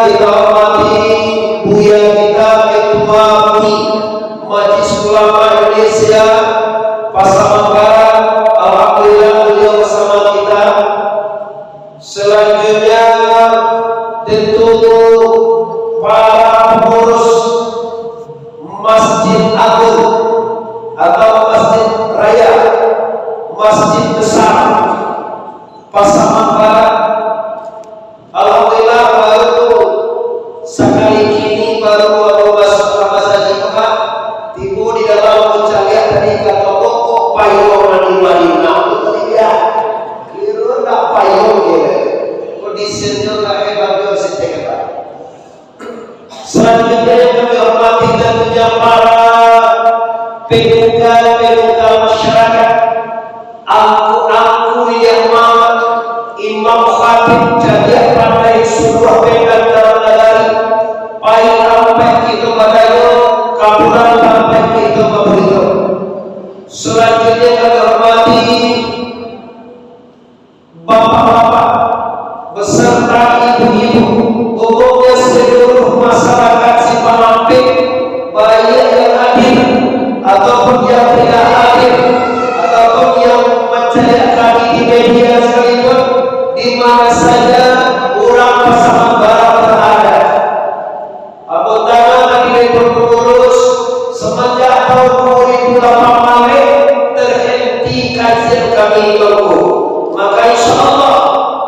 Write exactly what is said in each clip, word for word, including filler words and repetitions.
Kita hormati Buya kita, Ketua MUI, Majelis Ulama Indonesia, Pasaman Barat, alhamdulillah beliau bersama kita. Selanjutnya, tentu para pengurus Masjid Agung atau Masjid Raya, Masjid Besar Pasaman Barat. Alhamdulillah, baru sakali kini, baru ambo masuak ka masajik Jumaat, tibo di dalam, ambo caliak tadi, kato pokok payuang nan di Madinah tu tadi, ya. Kiro ndak payuang, ya. Kondisinya ndak hebat, yo, siteh hebat. Selanjutnya yang kami hormati tentunya para pemuda-pemuda masyarakat, angku-angku yang mamak, imam khatib, cadiak pandai, suluah pinggan dalam nagari, pai tampek kito badayo, ka pulang tampek kito baburito. Selanjutnya kami hormati bapak-bapak, beserta ibu-ibu, umumnya seluruh masyarakat Simpang Ampek, baiak yang hadir, ataupun yang tidak hadir, ataupun yang mancaliak kami di media sekalipun, di mana saja urang Pasaman Barat berada. Ambo tangah tadi dari pengurus, semenjak tahun dua ribu lapan baleh terhenti kajian kami di Bangko. Maka insya Allah,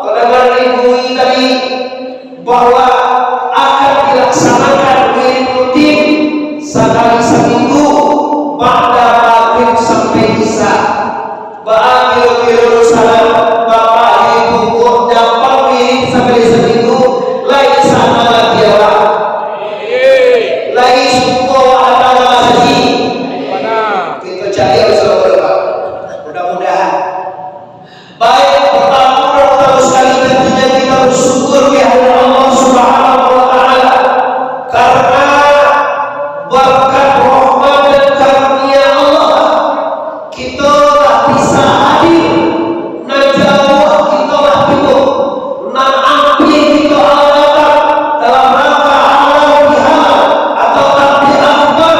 terdengar dari MUI tadi bahwa akan dilaksanakan wirid rutin sakali saminggu ba'da magrib sampai isya. Baa kiro-kiro sanak, Bapak Ibu, kok dampang wirid sakali saminggu, lai sanang ati awak? Lai suko awak datang ka masajik? Kito cari usaha, Pak. Mudah-mudahan. Baik, pertama, pertama sekali tentunya kita bersyukur di hadarat Allah Subhanahu wa Ta'ala karena berkat rahmat dan karunia Allah. Kito lah bisa hadir, nan jauah kito lah tibo, nan ampia kito lah datang dalam rangka halal bihalal atau takbir akbar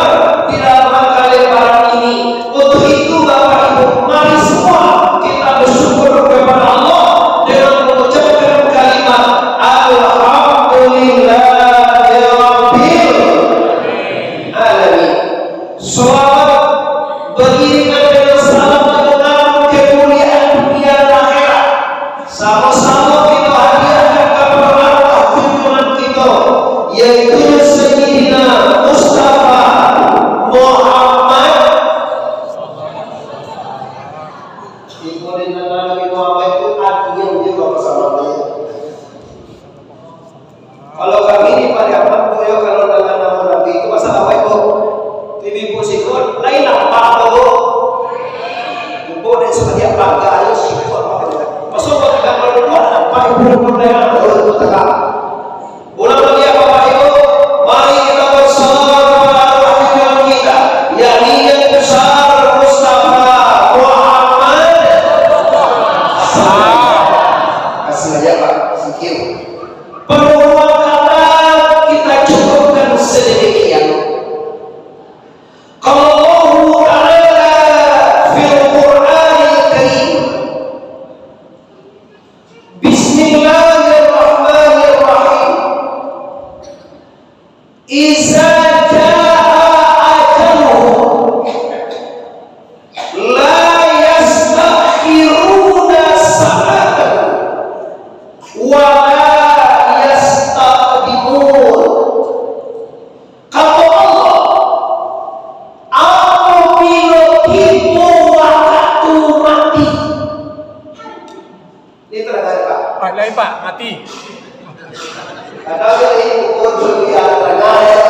di dalam rangka lebaran ini. Untuk itu, Bapak Ibu, mari semua kita bersyukur kepada Allah dengan mengucapkan kalimat Alhamdulillahirabbil alamin. Salawat beriringan dengan salam yang mengandung kemuliaan dunia dan akhirat. Samo-samo kito hadiahkan ka arwah junjungan kito, yaitu Sayyidina Mustafa Muhammad. Iko dengan Nabi Muhammad itu artinya juga bersama dia. Kalau kami di Pariaman, Bu, yo, kalau dengan nama Nabi itu masalah apa itu? Tibi pun sikut, lain nampak tu, Bu. Bu, dari sebagai apa? Gaya sikut apa tu? Masuk ke dalam rumah, nampak ibu pun lain, oh, itu tegak. Ulang lagi ya, Bapak Ibu. Mari kita bersalawat kepada arwah junjungan kita, yakni yang besar Mustafa Muhammad. Kasih aja, Pak. Sikit. Penurunan kata kita cukupkan sedemikian. Qala Allahu Ta'ala fil Qur'anil Karim, Bismillahirrahmanirrahim. Iza jaa ajaluhum, la yastakhiruna sa'atan, wa la yastaqdimun. Kato Allah, apabilo tibo wakatu mati. Ini terdengar, Pak? Ah, lain, Pak. Mati. Kadang ini pukul sembilan tengah, ya.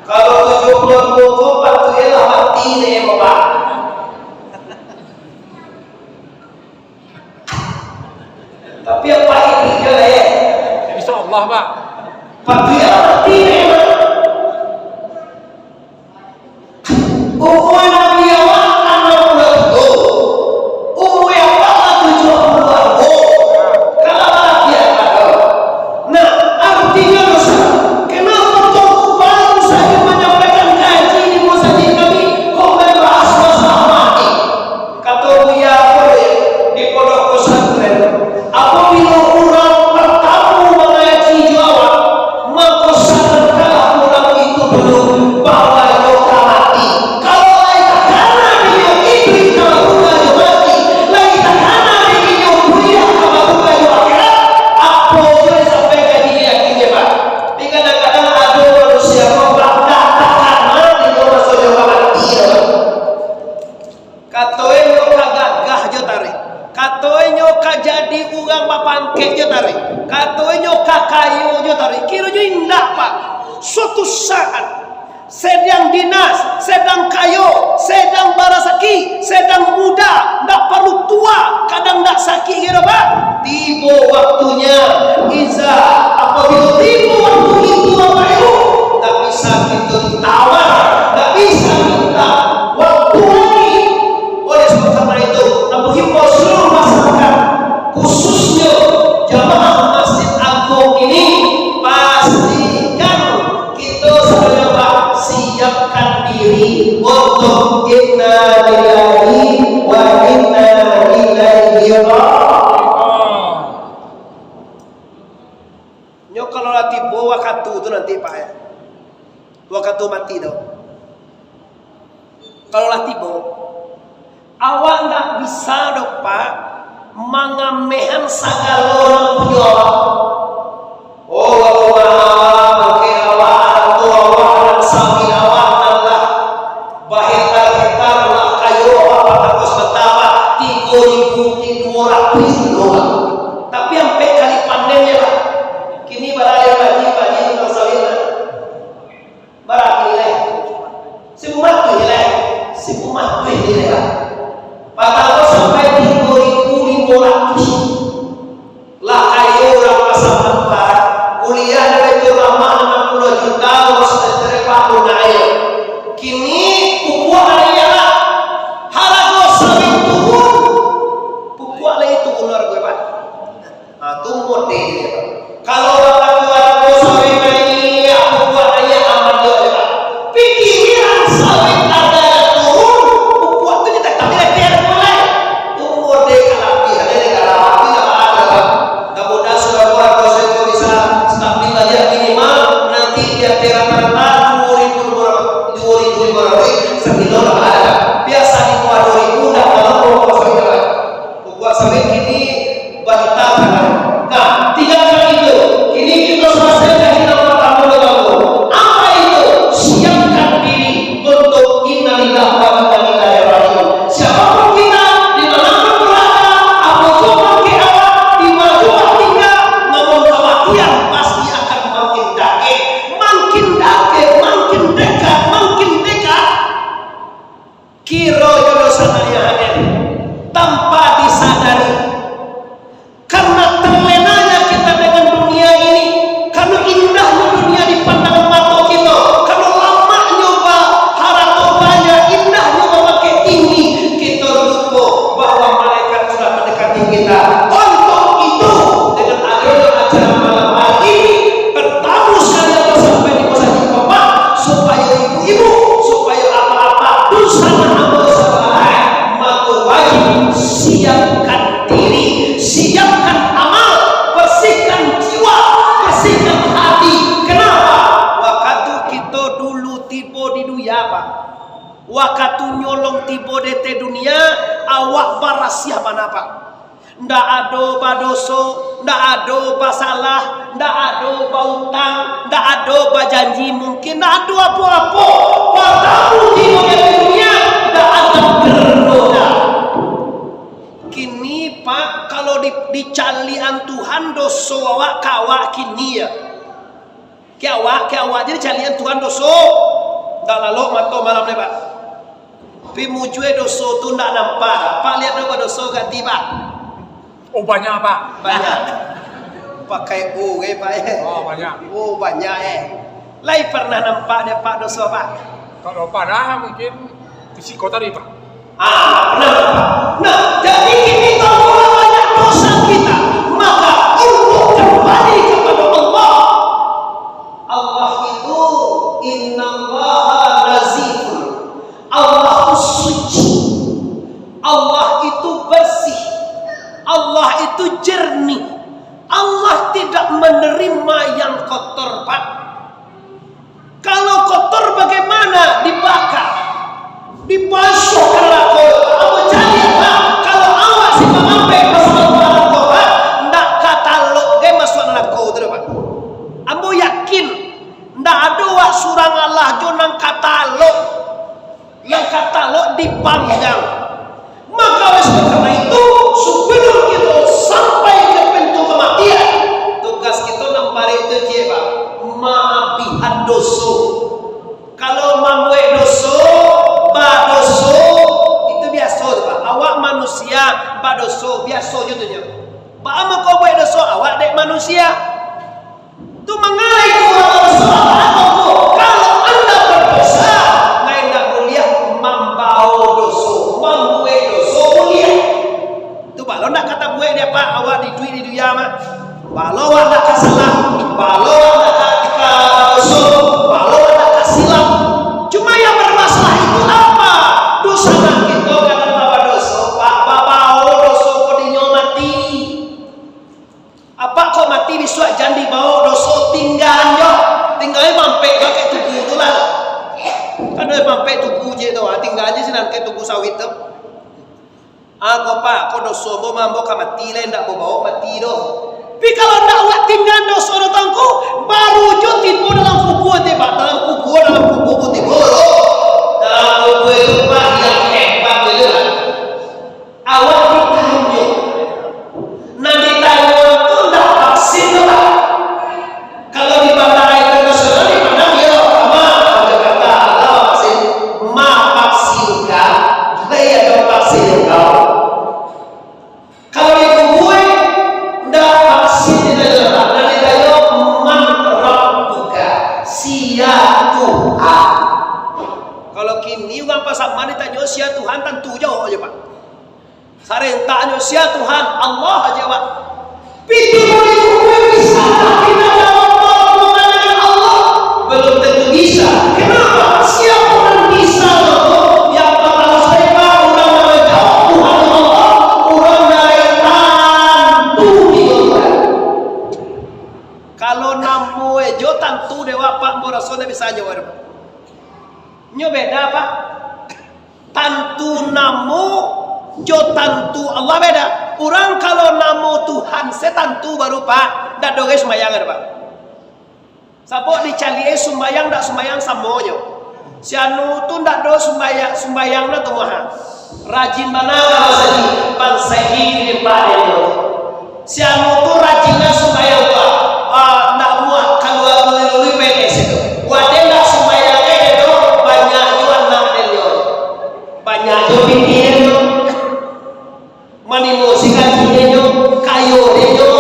Kalau tujuah puluah duo ko, patuiklah mati dek, Bapak. Tapi apa itu je lah, eh? Insya Allah, Pak. Patuiklah mati dek, Bapak. Umua Nabi awak anam puluah tigo, umua Abah tujuah puluah duo. Kalau balabiah, ado. Nah, artinyo doso. Kenapa Tuanku baru sajo manyampaikan kaji di musajik kami, kok malah bahas masalah mati? Kato Buya Kodir di pondok pesantren, apabilo urang partamo mangaji jo awak, mako sadarkanlah urang itu dulu bahwa nyo ka mati. Kalau lai takana dek inyo itu ka babuka jo mati, lai takana dek inyo buliah ka babuka jo akhirat, apo juo sampai ka diri yakin je, Pak. Tapi kadang-kadang ado manusia ko, Pak, ndak takana dek inyo maso nyo ka mati, Pak. Katonyo ka gagah jo taruih. Katonyo ka jadi urang bapangkek jo taruih. Katonyo ka kayo jo taruih. Kironyo indak, Pak. Suatu saat, sedang dinas, sedang kayo, sedang barasaki, sedang muda, ndak paralu tua, kadang ndak sakik kiro, Pak. Tibo waktunyo, iza, apabilo tibo waktu itu, Bapak Ibu, ndak bisa kito ditawar, ndak bisa minta waktu lagi. Oleh sebab karena itu, kami himbau seluruh masyarakat, khususnyo jamaah Masjid Agung ini, pastikan kito sadonyo, Pak, siapkan diri untuk inna lillahi wa inna ilaihi raji'un. Nyo kalau lah tibo wakatu tu nanti, Pak, ya. Wakatu mati tu. Kalau lah tibo, awak ndak bisa doh, Pak, mangamehan sagalo urang punyo awak. Oh, rumah awak, bangkek awak, arato awak, nan sawit awak, nan lah bahektar-hektar, lah kayo awak, patang kos peta, Pak, tigo ribu duo ratuih kilo, Pak. Tapi ampek kali panennyo, Pak. Kini bara lai, Pak Haji, Pak Haji, tukang sawit, Pak. Bara kini lai? Sibu ratuih lai. Sibu ratuih lai, Pak. Patang kos sampai tigo ribu limo ratuih. Lah kayo urang pasaman, Pak. Kuliah di Baiturrahman anam puluah juta, urang semeter, Pak, lunaik. Kini pupuak naiak, Pak. Harago sawit turun. Pupuak lai turun harago, Pak. Ah, tu model dia. Kalau wakatu harago sawit naiak, pupuak naiak, aman juo, Pak. Pikirian sawit harga turun, pupuak tu tetap naiak, biar mulai. Tu model kalabiahan dari kalabiahan, tidak ada, Pak. Mudah-mudahan sudah buat proses itu bisa stabil aja, minimal nanti tiap rata-rata dua ribu lima ratus, dua ribu lima ratus sekilo lah ada. Biasa di bawah dua ribu dah kalau mau kosong jalan. Pupuak sawit kini bahitam sangat. Nah, tinggalkan itu. Kini kita selesaikan yang pertama dulu. Apa itu? Siapkan diri untuk innalillahi wa inna ilaihi raji'un. Siapapun kita, di mana pun berada, apo juo pangkek awak, di ma juo awak tingga, namun kematian pasti akan makin dakek, makin dakek, makin dekat, makin dekat. Kiro jodoh sanariah hadir tanpa disadari. Karena terlenanya kita dengan dunia ini, karena indahnyo dunia di pandangan mato kito, karena lamaknyo ba-, harato banyak, indahnyo bapakek tinggi, kito lupo bahwa malaikat sudah mendekati kita. Untuk itu, dengan adanya acara malam hari ini, pertama sekali awak sampai di masjid Kopak, supaya ibu-ibu, supaya apak-apak, dunsanak ambo sabalai, mako wajib siapkan diri, siapkan amal, bersihkan jiwa, bersihkan hati. Kenapa? Wakatu kito dulu tibo di dunia, Pak. Wakatu nyolong tibo di ateh dunia, awak barasiah bana, Pak. Ndak ado badoso, ndak ado basalah, ndak ado bautang, ndak ado bajanji mungkin, ndak ado apo-apo. Patang puluah tigo dari dunia, ndak ado tergoda. Kini, Pak, kalau di, dicalian Tuhan doso awak ka awak kini, ya. Kek awak, kek awak jadi calian Tuhan doso. Ndak lalok mato malam ni, Pak. Pi mujue doso tu ndak nampak. Pak lihat dulu doso ganti, Pak. Oh, banyak, Pak. Banyak. Pakai O, eh, Pak, eh. Oh, banyak. Oh, banyak, eh. Lai pernah nampak dek Pak doso, Pak? Kalau pernah, mungkin di siko tadi, Pak. Ah, nah, nah, jadi kini tahulah banyak dosa kita, maka untuk kembali kepada Allah. Allah itu, innallaha nazifun. Allah itu suci. Allah itu bersih. Allah itu jernih. Allah tidak menerima yang kotor, Pak. Kalau kotor bagaimana? Dibakar. Dipasuah ka narako. Ambo caliak, Pak. Kalau awak si mamampek masuak ka narako, Pak, ndak ka talok ge masuak narako tu doh, Pak. Ambo yakin, ndak ado wak surang alah jo nan ka talok. Nan ka talok dipanggang. Maka oleh sebab karena itu, sebelum kita sampai ke pintu kematian, tugas kita nan paling tu, Pak, maabihan doso. Kalau mambuek doso, badoso, itu biaso tu, Pak. Awak manusia badoso, biaso jo tu nyo. Baa mangko buek doso, awak dek manusia. Tu manga itu urang badoso, baa mangko kalau anda badoso, ndak buliah mambao doso, mambuek doso buliah. Tu baa lo ndak ka tabuek dek Apak awak di duit di dunia mah. Baa lo awak ndak ka salah, baa lo awak ndak ka, ka doso, baa lo awak ndak ka silap. Cuma yang bermasalah itu apa? Doso nan kito kadang badoso, Pak, babao doso ko dinyo mati. Apak kok mati bisuak jan dibao doso, tinggaan jo. Tinggaan mampek bakeh tugu tu lah. Kan ado mampek tugu je tu, ah, tinggaan je sinan kek tugu sawit tu. Ah, ko Pak, ko doso ambo mah ambo ka mati lai, ndak ambo bao mati doh. Tapi kalau ndak awak tinggaan doso tu, Tuangku, baru jo tibo dalam kubua, tibo dalam kubua, dalam kubua tibo. Dalam kubua itu, Pak, yang hebat itu, Pak. Awak ditanyo. Nan ditanyo tu ndak vaksin tu, Pak. Kalau di bandara internasional dipandang, iyo, ma, Jakarta, lah vaksin, ma vaksin kah? Lai ado vaksin kau. Kalau di kubua, ndak vaksin ditanyo, Pak. Nan ditanyo, man rabbuka? Sia Tuhan? Kalau kini urang Pasaman ditanyo sia Tuhan, tantu jawab aja, Pak. Sarentaknyo, sia Tuhan? Allah aja, Pak. Piti muli kumpul bisa kita jawab pertolongan dengan Allah? Belum tentu bisa. Kenapa? Siapa nan bisa tu? Yang pertama sekali, Pak, urang nan manjawab Tuhan Allah, urang nan lai tantu di Tuhan. Kalau namo ejo tantu dewa, Pak, ambo raso ndak bisa jawab, Pak. Nyo beda, Pak. Tantu namo jo tantu Allah beda. Urang kalau namo Tuhan se tantu baru, Pak, ndak doh gai sumbayang ado, Pak. Sabab dicaliak sumbayang ndak sumbayang samo nyo. Si anu tu ndak doh sumbayang, sumbayang nyo tu mah. Rajin bana ka masajik, bansaik di limpah nyo. Si anu tu rajin nian sumbayang tu, ah, ndak buek kalua lului-lului P N S itu. Waden ndak sumbayang, eh, tu banyak juo anak den nyo. Banyak juo pitih den nyo. Manimo si gaji den nyo, kayo den nyo.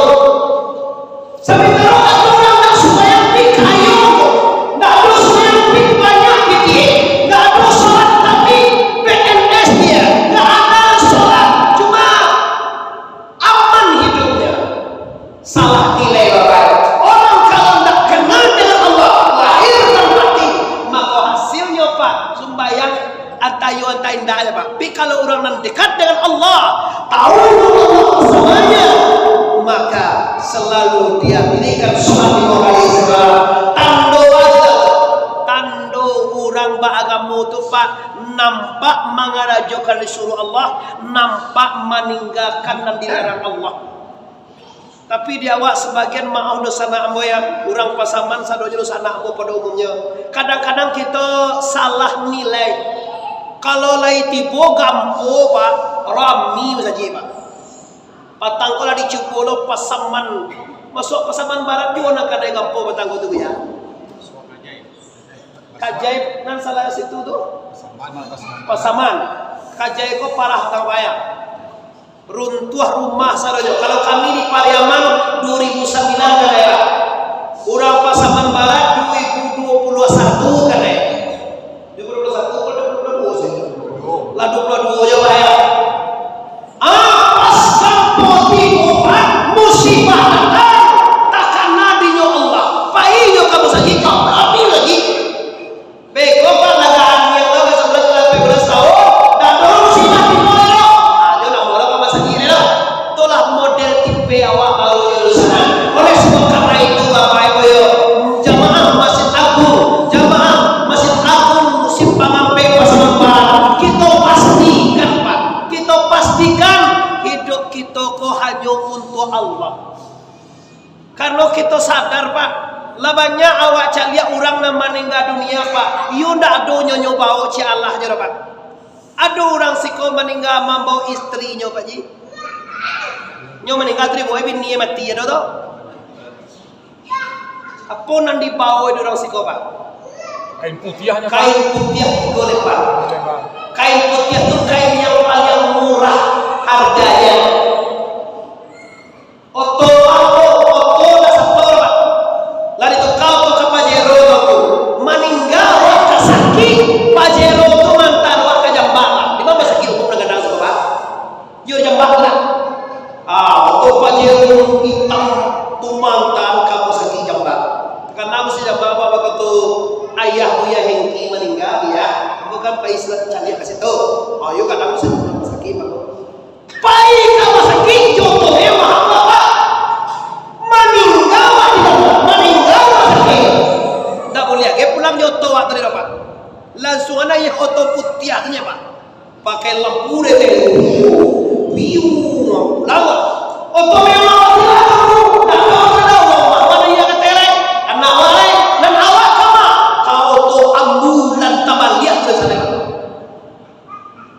Samantaro ado urang ndak sumbayang, tapi kayo. Ndak ado sumbayang, tapi banyak pitih. Ndak ado solat, tapi P N S dia. Ndak ado solat, cuma aman hidupnya. Salah nilai, Bapak. Orang kalau ndak kenal dengan Allah, lahir dan batin, maka hasilnyo, Pak, sumbayang antayo antai indak aja, Pak. Tapi kalau urang nan dekat dengan Allah, tahu Allah bersamanya, maka selalu dia dirikan sholat lima kali semalam. Tando aja, tando urang baagamo tu, Pak, nampak mangarajokan disuruh Allah, nampak maninggakan nan dilarang Allah. Tapi di awak sabagian, maaf dunsanak ambo ya, urang Pasaman sadonyo dunsanak ambo pado umumnyo. Kadang-kadang kito salah nilai. Kalau lai tibo gampo, Pak, rami masajik, Pak. Patang ko lah dicubo lo Pasaman. Masuak Pasaman Barat juo nan kadai gampo patang ko tu, ya. Kajai nan salah situ tu? Pasaman. Kajai ko parah tang payah. Runtuah rumah sadonyo. Kalau kami di Pariaman dua ribu sambilan kan ya. Urang Pasaman Barat dua ribu dua puluh satu kan ya. Dua ribu dua puluh satu atau dua ribu dua puluh dua sih? Lah dua puluh dua je lah ya. Apas kampo tibo pan musibah datang, takana dinyo Allah, painyo ka musajik, ka kami lagi. Beko, Pak, lah ka angin, lah ka sabulan, lah ka belas tahun, dak ado musibah tibo lai doh. Ah, nyo nak molo ka musajik lai doh. Itulah model tipe awak baru nyo lulusan. Oleh sebab karena itu, Bapak Ibu yo, jamaah Masjid Agung, jamaah Masjid Agung Simpang Ampek Pasaman Barat, kito pastikan, Pak, kito pastikan hidup kito ko hanyo untuak Allah. Karano kito sadar, Pak, lah banyak awak caliak urang nan maningga dunia, Pak. Iyo ndak ado nyo, nyo bao ciek alah jo, Pak. Ado urang siko maningga mambao istrinyo, Pak Ji. Nyo maningga tu dibao bini mati, ado tu. Apo nan dibao dek urang siko, Pak? Kain putiahnyo, Pak. Kain putiah tigo lembar. Tigo lembar. Kain putiah tu kain yang paling murah harganya. Oto apo? Oto dak sator, Pak. Lah dituka oto ka Pajero tu. Maningga awak ka sakik, Pajero tu maanta awak ka Jambak, Pak. Di ma masakik umum nan gadang tu, Pak? Yo, Jambak tu lah. Ah, oto Pajero itam tu maanta ka masakik Jambak. Takana masakik Jambak, Pak, wakatu ayah buyuang Hengki maningga, yo. Ambo kan pai caliak ka situ. Oh, yo, kadang masakik, masakik, Pak. Pai ka masakik jo oto mewah, Bapak. Maningga awak di dalam, maningga awak sakik. Ndak buliah gai pulang jo oto awak tadi, Pak. Langsuang naiak oto putiahnyo, Pak. Pakai lampu dek teh. Piu, piu, pulang, Pak. Oto mewah awak pulang, Pak. Ndak tahu, ndak tahu, Pak. Mana iya ka terek? Anak awak lai, nan awak ka ma? Ka oto ambulan tabaliak tu sajo, Pak.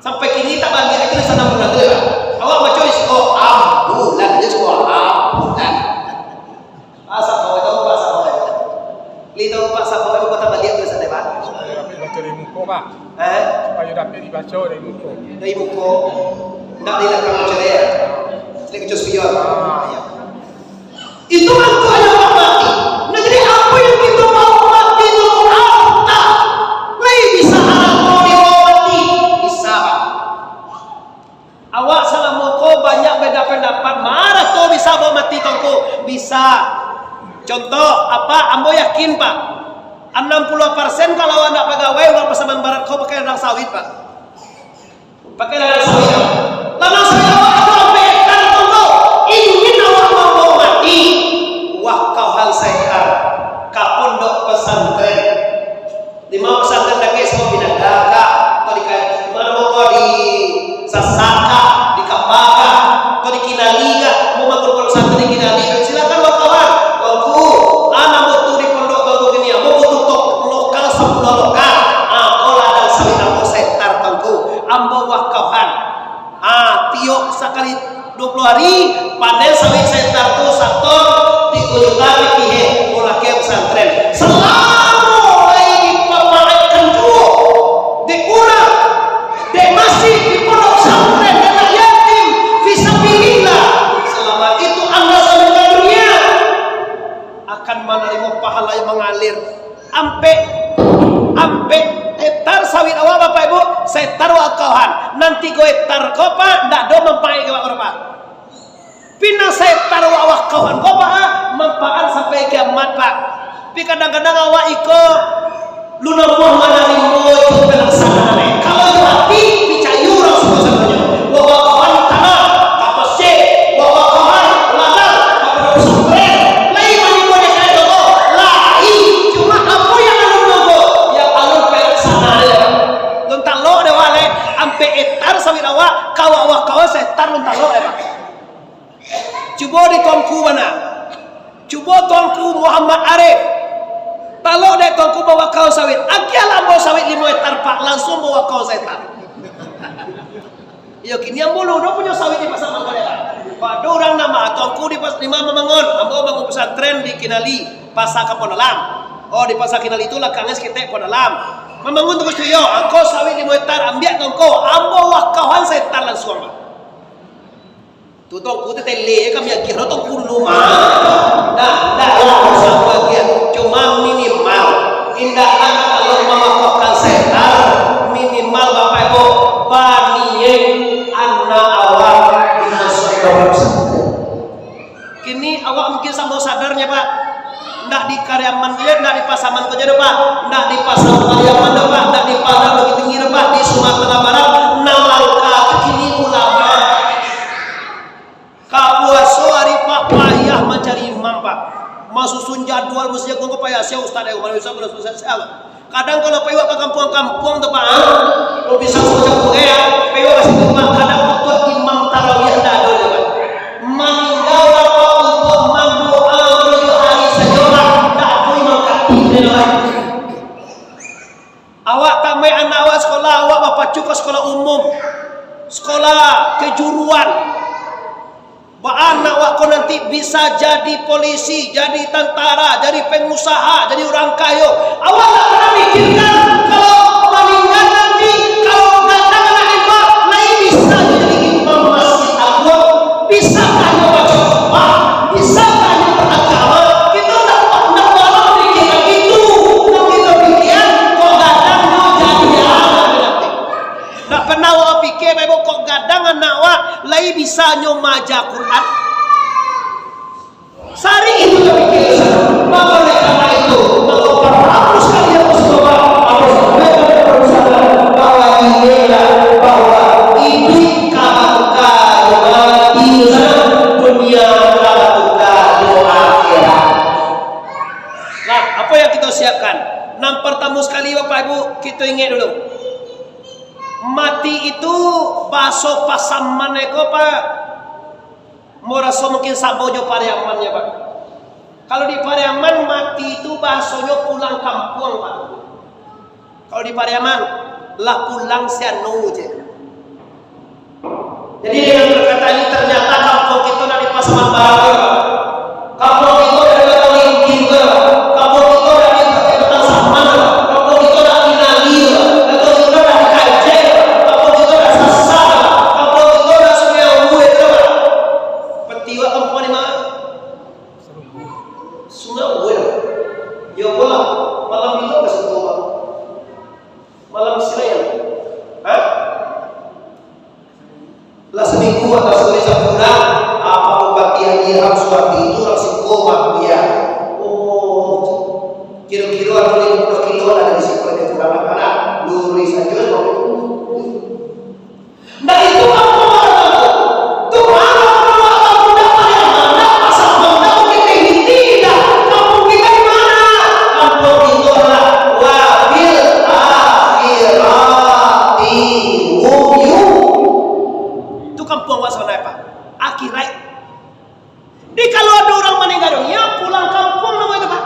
Sampai kini tabaliak itu di sana bulan tu, ya. Awak baco di siko ambulan, di siko ambulan. Asa kau tahu, asa kau tahu. Li tahu, Pak, sapa yang kota baliak tu sana, Pak? Supaya dapek dibaco dari muko, Pak. Eh? Supaya dapek dibaco dari muko. Dari muko. Ndak di belakang baco, ya. Sini kecil spion. Ah. Ya. Itu mangko ado urang mati. Nah, jadi apo yang kito bawa mati tu harta. Lai bisa harato dibawa mati? Bisa, Pak. Awak salamo ko banyak beda pandapat, ma harato bisa bawa mati, Tuangku? Bisa. Contoh, apa, ambo yakin, Pak, anam puluah persen kalau awak ndak pagawai, urang Pasaman Barat ko pakai ladang sawit, Pak. Pakai ladang sawit. Ladang sawit awak ado ampek hektar tu, ingin awak mambawa mati, wakafan sahektar ka pondok pesantren. Di ma pesantren dakek siko, Pinangga kah, atau di ka-, di ma ko, di Sasak kah, di Kamba kah, atau di Kinali kah, mau bangun pondok pesantren di Kinali, silakan wakafan. Tuangku, ah, nan butuh di pondok Tuangku kini, ambo butuh tok lokal sapuluah lokal. Ah, ko ladang sawit ambo sahektar, Tuangku. Ambo wakafan. Ah, tiok sakali dua puluah hari, panen sawit sahektar tu sator tigo juta rupiah, ko lakeh pesantren. Salamo lai dipapaatkan juo dek urang, dek masjid, di pondok pesantren, dek anak yatim, fisabilillah, salamo itu anda sadakah dunia, akan manarimo pahala yang mangalir. Ampek, ampek hektar sawit awak, Bapak Ibu, sahektar wakafan. Nan tigo hektar ko, Pak, ndak ado manfaat ka awak, Pak. Pina sahektar awak wakafan ko, Pak, manfaat sampai kiamat, Pak. Tapi kadang-kadang awak iko lu namuah manarimo itu pelaksanaan, eh. Kalau itu hati, picayo urang sadonyo. Wakafan tanah, ka masjid, wakafan ladang, ka pondok pesantren. Lai manimo dek karajo ko? Lai. Cuma apo yang alun tongko? Yang alun pelaksanaan. Lun talok dek awak lai, ampek hektar sawit awak, ka awak wakafan sahektar lun talok dek awak. Cubo di Tuangku bana. Cubo Tuangku Muhammad Arif. Talok dek Tuangku bawakafan sawit. Agiahlah ambo sawit limo hektar, Pak, langsuang bawakafan sahektar. Iyo, kini ambo lu ado punyo sawit di Pasa Manggarai, Pak. Kok ado urang namo Tuangku di Pas-, di ma mambangun? Ambo bangun pesantren di Kinali, Pasa Kampung Dalam. Oh, di Pasar Kinal itu lakangnyo saketek ka dalam. Mambangun tungku studio, angko sawit limo hektar, ambiak tu angko, ambo wakahan sahektar lansuang, Pak. Tu tongku teh tele kami agiah, lo tongku dulu mah. Dah, dah lah, usah aku agiah. Cuma minimal, indaklah kalau mamakokan sahektar, minimal Bapak Ibu, baniaik anak awak di masa iduik. Kini awak mungkin samo sadarnya, Pak. Ndak di Pariaman ko je, ndak di Pasaman ko je doh, Pak. Ndak di Pasar Pariaman doh, Pak. Ndak di Padang Bukittinggi doh, Pak. Di Sumatera Barat, nan langka tu kini ulama. Ka puaso ari, Pak, payah mancari imam, Pak. Masusun jadwal, mesti jago ko payah. Sia ustaz, eh, Umar Yusuf, Ustaz, Ustaz, Ustaz. Kadang kalau pai awak ka kampuang-kampuang tu, Pak, ah, kalau bisa baca Quran, pai awak ka situ, Pak, kadang untuak imam tarawih ndak ado, Pak. Maningga urang, Pak, untuak mandoa tujuah hari sajo, Pak, ndak ado imam khatib, Pak. Awak tamaik anak awak sakolah, awak bapacu ka sakolah umum, sakolah kejuruan. Baa anak awak ko nanti bisa jadi polisi, jadi tantara, jadi pengusaha, jadi urang kayo. Awak tak pernah mikirkan kalau maningga nanti, kalau gadang anak imam, lai bisa jadi imam masjid agung, bisakah nyo baco Quran, bisakah nyo beragama? Kito tak, tak pernah mikirkan itu. Kalau kito pikir, kok gadang nyo jadi anak nanti. Ndak pernah awak pikir, Bapak Ibu, kok gadang anak awak lai bisa nyo maaja Quran? Sari itu tapikir, maka oleh karena itu, maka paralu sakali, Bapak Ibu, ambo sampaikan ka perusahaan bahwa inilah, bahwa iduik ka batuka jo mati, dunia ka batuka jo akhirat. Nah, apa yang kita siapkan? Nan pertama sekali, Bapak Ibu, kita ingat dulu. Mati itu bahaso Pasaman ko, Pak. Maraso mungkin samo jo Pariaman, ya, Pak. Kalau di Pariaman, mati itu bahasonyo pulang kampuang, Pak. Kalau di Pariaman, lah pulang si anu je. Jadi, dengan berkata ini, ternyata kampuang kito ndak di Pasaman Barat, Pak. Kampuang kito dari Batang Linting, Pak. Kampuang kito dari Batang Saman, Pak. Kampuang kito dari Kinali, Pak. Kampuang kito dari Kajai, Pak. Kampuang kito dari Sasak, Pak. Kampuang kito dari Sungai Awu, itu, Pak. Peti awak kampuang di ma? Sungai Awu, Pak. Yo, bola. Malam itu ka situ, Pak. Malam Senin. Hah? Lah saminggu atau sabulan sakurang, apa Bupati Haji Ilham Suwardi itu urang siko mah dia. Oh, kiro-kiro ado limo puluah kilo lah dari siko, lebih kurang lah, luruih sajo. Nah, itu apa? Tuhan, kampung kita di mana? Kampung kita di mana? Kampung itu adalah wabil akhirati hum yuqinun. Itu kampuang awak sabananyo, Pak. Akhirat. Jadi, kalau ado urang maningga dunia, pulang kampuang namo itu, Pak.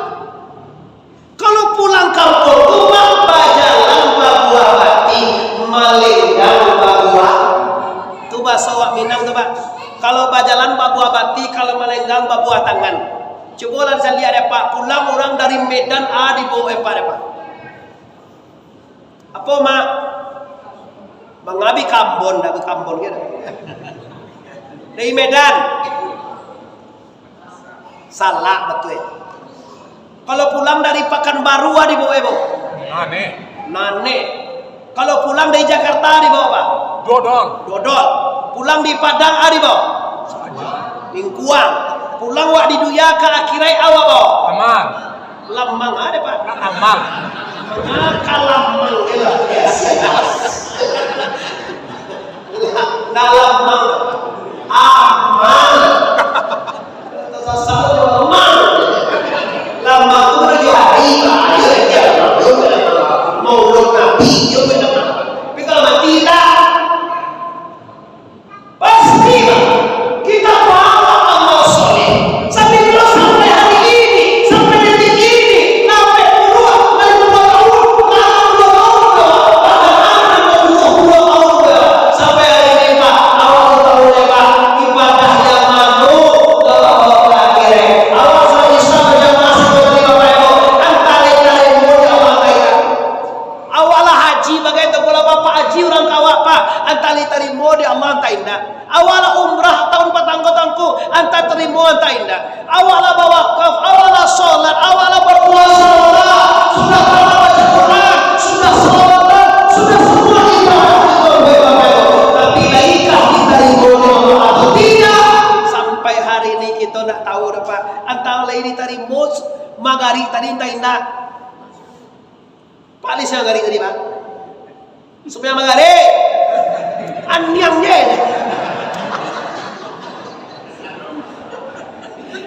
Kalau pulang kampuang tu, Pak, bajalan babuah bati, malenggang babuah. Tu bahaso awak Minang tu, Pak. Kalau bajalan babuah bati, kalau malenggang babuah tangan. Cubolah dicaliak dek Apak, pulang urang dari Medan, a dibaok dek Apak, dek Apak. Apo, Mak? Mangabi Ambon, dak ka Ambon kiro. Dari Medan. Salak batua. Kalau pulang dari Pakanbaru, a dibaok, Bo? Nanek. Nanek. Kalau pulang dari Jakarta, a dibaok, Pak? Dodol. Dodol. Pulang di Padang, a dibaok? Lingkuang. Pulang wak di dunia ka akhirat, a wak baok? Amal. Lamang a dek, Pak? Amal. Mangaka lamang, iyolah. Nah, lamang. Amal. Tasawuf lamang. Lamang tu tujuah hari, Pak. Ayo, aja lamang. Maulud Nabi, yo, lamang. Tapi kalau mati, tak. Pasti, Pak. Kita bawa amal soleh. Sampai kalau sampai hari ini, sampai detik ini, sampai puluh, sampai dua puluh tahun, enam puluh tahun, Pak. Bahkan ada dua puluh tahun, Pak. Sampai hari ini, Pak, awak tetap Awak lah umrah tahun patang ko tangku, antah tarimo antah indak. Awak lah bawakaf, awak lah solat, awak lah bapuasa, sudah tarawih baca Quran, sudah solat, sudah semua ibadah kita baik-baik. Tapi lahikah ditarimo dek Allah atau tidak? Sampai hari ini kita ndak tahu dah, Pak. Antah lai ditarimo magarib tadi, antah indak. Pak Lis yang magarib tadi, Pak. Sumbayang magarib. Aniang je.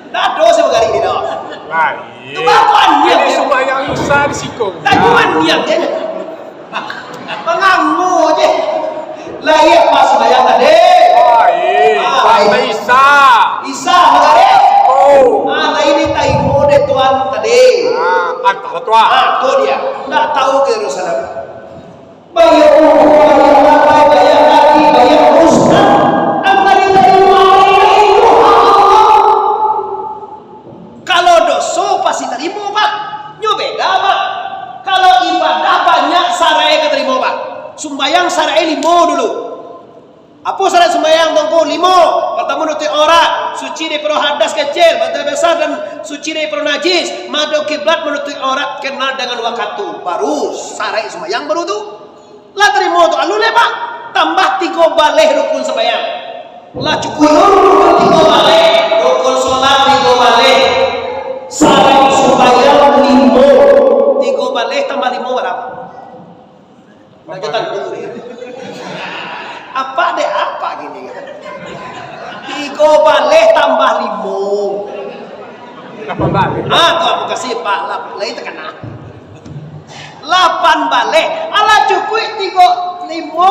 Ndak ado sumbayang magarib ni, doh. Lain. Tu baru aniang je. Sumbayang Isya di siko. Dah, cuma aniang je. Mangango je. Lai apa sumbayang tadi? Lain. Ah, Pak, lain. Isya. Isya, magarib. Oh. Ah, lain ditarimo dek Tuhan tadi. Ah, antahlah, Tuhan. Ah, tu dia. Ndak tahu ke Yerusalem. Banyak umur, banyak makan, banyak haji, banyak ustaz. Apa ditarimo Allah? Kalau doso pasti tarimo, Pak. Nyo beda, Pak. Kalau ibadah banyak, sarai ka tarimo, Pak. Sumbayang sarai limo dulu. Apo syarat sumbayang tu, Ngku? Limo. Partamo, nutuik aurat, suci daripado hadas kecil, hadas besar, dan suci daripado najis, madok kiblat, manutuik aurat, kenal dengan wakatu. Baru syarat sumbayang baru tu. Lah tarimo tu, alun lai, Pak. Tambah tigo baleh rukun sumbayang. Lah cukuik rukun tigo baleh, rukun solat tigo baleh. Syarat sumbayang limo. Tigo baleh tambah limo bara? Nak jo tantu ni. Apa dek apa gini? Tigo baleh tambah limo. Lapan baleh. Ah, tu aku kasih pak lap, lai takana. Lapan baleh. Alah cukuik tigo, limo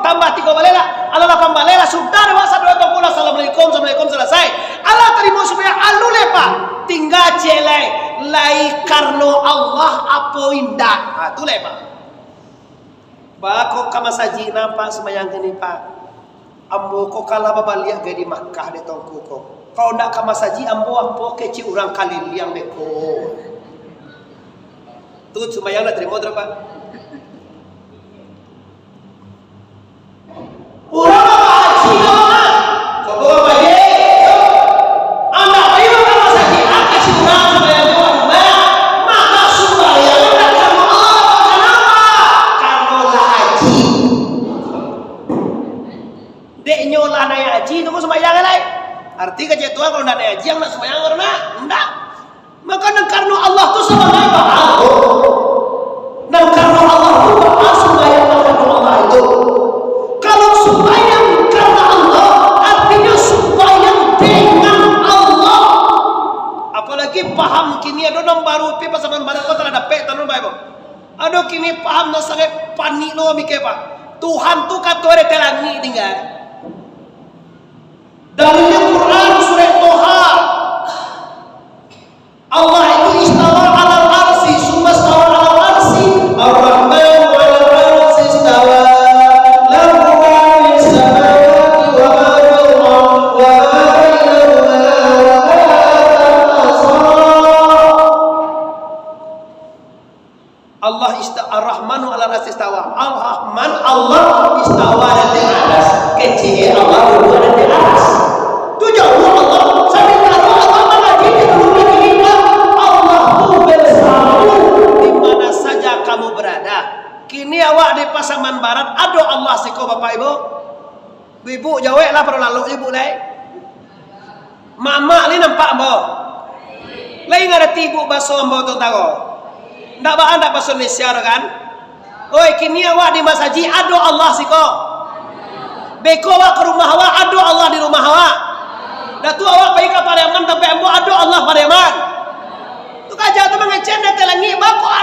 tambah tigo baleh lah. Alah lapan baleh lah, sudah dek awak sadonyo tongko lah, assalamualaikum, assalamualaikum, salasai. Alah tarimo sumbayang, alun lai, Pak. Tingga ciek lai, lai karano Allah apo indak. Ha, tu lai, Pak. Baa ko ka masajik nan, Pak, sumbayang kini, Pak? Ambo ko ka lah babaliak gai di Makkah dek tongko ko. Kalau ndak ka masajik, ambo apo kecek urang kaliliang beko. Tu sumbayang ndak tarimo tu, Pak. Urang bahaji, Pak. Coba bahaji. Andak bayi ka masajik, angkek si urang sumbayang di rumah. Maka sumbayang ndak karano Allah, karano apa? Karano lah haji. Dek nyo lah naiak haji, tu sumbayang lai. Arti kecek Tuhan, kalau ndak naiak haji, yang nak sumbayang karano ndak. Maka nan karano Allah tu sabananyo baa? Nan karano Allah tu baa sumbayang nan karano Allah itu? Kalau sumbayang karano Allah, artinyo sumbayang dengan Allah. Apalagi paham kini ado nan baru pi pasaman baru ko talah dapek tanun bae, Bang. Ado kini paham nan sangaik panik lo mikir, Pak. Tuhan tu kato dari langik tingga. Dalilnyo Quran surah Toha. Allah itu istawa alal arsy, summa stawa alal arsy, Ar-Rahmanu alal arsy istawa, lahu ma fis samawati wa ma fil ardh, wa ma bainahuma, wa ma tahtal 'arsy. Allah ista-, Ar-Rahmanu alal arsy istawa. Ar-Rahman, Allah istawa di ateh aras. Kecek Allah duduak di ateh aras. Tu jauah Allah. Samantaro Allah mangaji di dunia ini, Allah tu bersamamu di mana saja kamu berada. Kini awak di Pasaman Barat, ado Allah siko, Bapak Ibu? Ibu jawek lah, pado lalok ibu lai. Mamak ni nampak ambo. Lai ngarati ibu baso ambo tu, tau? Ndak baa ndak baso Indonesia tu kan? Oi, kini awak di masajik, ado Allah siko. Beko awak ka rumah awak, ado Allah di rumah awak. Dah tu awak pai ka Pariaman tampek ambo, ado Allah Pariaman. Tu kaja tu mangecek dari langik, baa kok